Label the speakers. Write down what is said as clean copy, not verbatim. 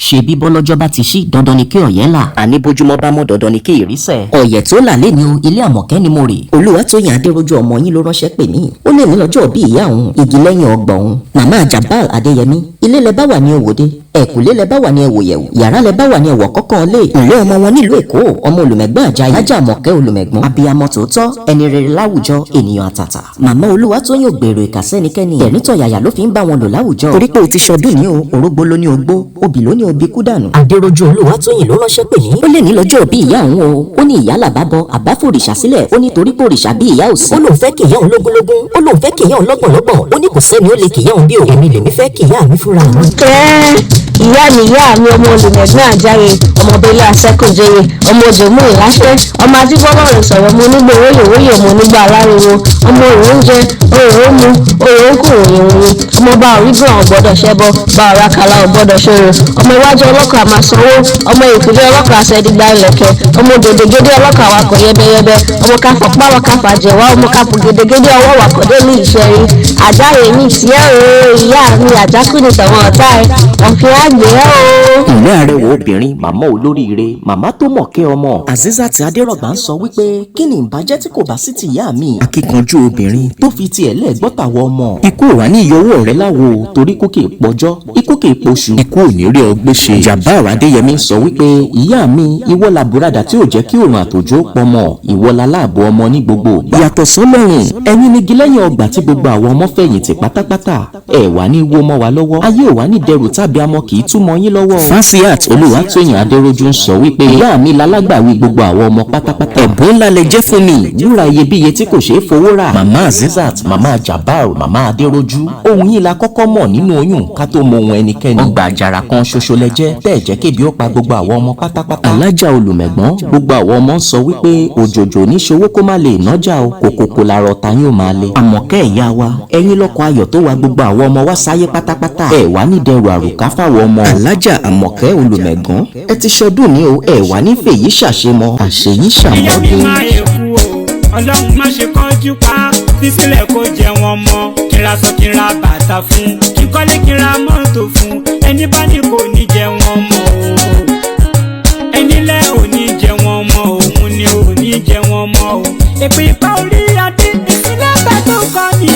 Speaker 1: Ṣebí bọ́lọ́jọ́ bá ti ṣí, dandan ni kí ọ̀yẹ́ là. Àní bójúmọ́ bá mọ́, dandan ni kí ìrísẹ̀. Ọ̀yẹ̀ tó là lé ní o, ilé Àmọ̀kẹ́ ni mo rè. Olúwatóyìn Adéròjú, ọmọ yín ló ránṣẹ́ pè mí. Ó lè ní lọ́jọ́ bí ìyá òun, igi lẹ́yìn ọgbà òun, Màmá Jabal Adéyẹmí. Ilé lẹ bá wà ní òwòde, ẹ̀kúlé lẹ bá wà ní ẹ̀wòyẹ̀wò, yàrá lẹ bá wà ní ẹ̀wọ̀ kọ́kàn lé ìlé ọmọ wọn nílùú Èkó, ọmọ Olùmẹ̀gbọ́n Àjàyí, Ajá Àmọ̀kẹ́ Olùmẹ̀gbọ́n, abiyamọ tòótọ́, ẹni rere láwùjọ, ènìyàn àtàtà. Màmá Olúwatóyìn ògbèrò ìkàsẹ́nikẹ́ni, tẹ̀ríntọ̀yàyà ló fi ń bá wọn lò láwùjọ. Torí pé o ti ṣọdún ní o, orógbó ló ní ogbó, obì ló ní obì kú dànù. Adéròjú Olúwatóyìn ló ránṣẹ́ pè mí. Ó lè ní lọ́jọ́ bí ìyá òun o. Ó ní ìyá làbá bọ àbáfòrìṣà sílẹ̀. Ó ní torí pé òrìṣà bí ìyá ò sí. Ó lóun fẹ́ kí ìyá òun lógúnlógún, ó lóun fẹ́ kí ìyá òun lọ́gbọ̀nlọ́gbọ̀n. Ó ní kò sẹ́ni ó lè kí ìyá òun bí òun. Èmi lèmi fẹ́ kí ìyá mi fúnra mi.
Speaker 2: Kẹ́ ìyá mi, ìyá mi, ọmọ Olùmẹ̀gbọ́n Àjáyé, ọmọ Bẹ́lẹ̀ Àṣẹkùnjẹyẹ, ọmọ Òjòmú Ìláṣẹ, ọmọ Ajíbọ́lọ́run sọ̀rọ̀, ọmọ onígbò wóyèwóyè, ọmọ onígbà aláriwo, ọmọ òrò ń jẹ, òrò ń mu, òrò ń kù ròyìn. Ọmọ bá orígun àwọn gbọ́dọ̀ ṣẹbọ, bá ọ̀rá kàlà ò gbọ́dọ̀ ṣòro, ọmọ iwájú ọlọ́kọ̀ àmà sanwó, ọmọ ìkúlé ọlọ́kọ̀ àṣẹdìgbà ìlẹ̀kẹ̀, ọmọ gèdègèdè ọlọ́kọ̀ awakọ̀ yẹbẹyẹbẹ, ọmọ káfọ̀pá káfà jẹ̀wá, ọmọ káfọ̀ gèdègèdè ọwọ́ wakọ̀ délé ìṣẹ́rí. Àjáyé mi tiẹ́ o, ìyá mi, àjákù ní tàwọn ọ̀tá ẹ̀ ọ̀fìn àgbẹ̀ ẹ́ o.
Speaker 1: Ìlú arẹwà obìnrin, màmá olóríire, màmá tó mọ̀kẹ́ ọmọ, Azizat Adérọ̀gbà ń sọ wípé kí ni ìbàjẹ́ tí kò bá sí ti ìyá mi, akíkanjú obìnrin tó fi tiẹ̀ lẹ́ẹ̀gbọ́tàwọ̀ ọmọ. Ikú ò wá ní ìyọwọ́ rẹ láwo, torí kú kì í pọjọ́, ikú kì í poṣù, ikú ò ní rí ọ gbé ṣe. Jabbar Adéyẹmí ń sọ wípé ìyá mi, ìwọ làbúradà tí ò jẹ́ kí òrùn àtòjò pọmọ, ìwọ laláàbò ọmọ ní gbogbo ìgbà. Yàtọ̀ sọ́lọ́run, ẹ̀yin nígi lẹ́yìn ọgbà tí gbogbo àwọn ọmọ fẹ̀yìntì pátápátá. Ẹ̀ wá ní wó mọ́ wa lọ́wọ́, ayé ò wá ní dẹrù tàbí amọ̀ kì í túmọ̀ yín lọ́wọ́. Fasiat Olúwatóyìn Adéròjú ń sọ wípé ìyá mi lálágbàwí gbogbo àwọn ọmọ pátápátá. Ẹ̀bùn ńlá lẹ jẹ́ fún mi, wúrà iyebíye tí kò ṣeé fowó rà. Màmá Azizat, Màmá Jabbar, Màmá Adéròjú, ohun yín la kọ́kọ́ mọ̀ nínú oyún ká tó mọ ohun ẹnikẹ́ni. Ọgbà àjàrà kan ṣoṣo lẹ jẹ́ tẹ́ ẹ̀ jẹ́ kébi ó pa gbogbo àwọn ọmọ pátápátá. Alájà Olùmẹ̀gbọ́n, gbogbo àwọn ọmọ ń sọ wípé òjòjò níṣòwò kó má lè nájà o, kòkòkò làrọ̀ ta yóò máa le. Àmọ̀kẹ́ ìyá wa, ẹ̀yin lọ́kọ̀ ayọ̀ tó wa gbogbo àwọn ọmọ wa sáyé pátápátá. Ẹ wá ní dẹrù àrùká fáwọn ọmọ. Alájà Àmọ̀kẹ́ Olùmẹ̀gbọ́n, ẹ ti ṣọdún ní o, ẹ wá ní fèyí ṣàṣemọ, àṣeyí
Speaker 3: Ìyá mi
Speaker 1: ṣàmọ́dún.
Speaker 3: Máa yẹ kú o, Ọlọ́run má ṣe kánjú pa fi sílẹ̀ kó jẹ wọn mọ́. Kí n ra sọ, kí n ra bàtà fún, kí n kọ́lé, kí n ra mọ́tò fún. Ẹni bá ní kò ní jẹ wọn mọ́ o, ẹni lẹ́ ò ní jẹ wọn mọ́, òun ni ò ní jẹ wọn mọ́ o. Èpè ìpá orí adé ìsílẹ̀ bá tó kọ́ ni.